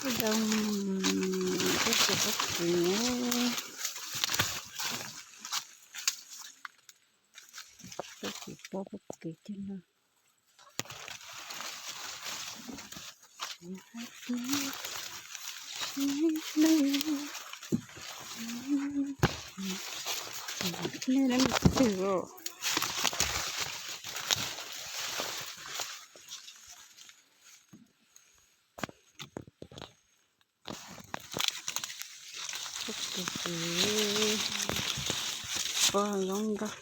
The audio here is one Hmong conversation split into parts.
Zoo, pob kws, pob kws, pob kws, pob kws cog no. Nej, nej twg os? Pob kws, pob zoo nkauj.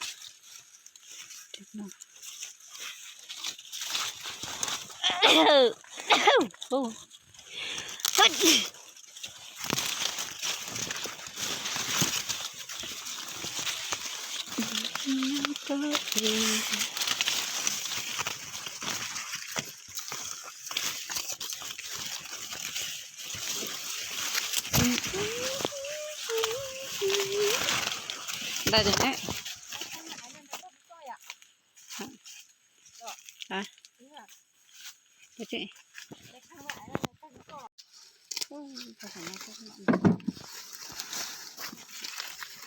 Ntawd ne.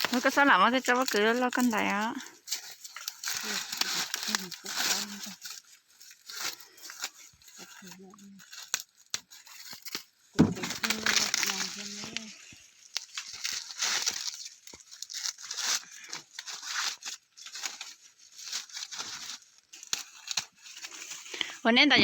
Hnub koj xob lam muab tej tsob pob kws loj loj koj ntais os. Ua neb ntawd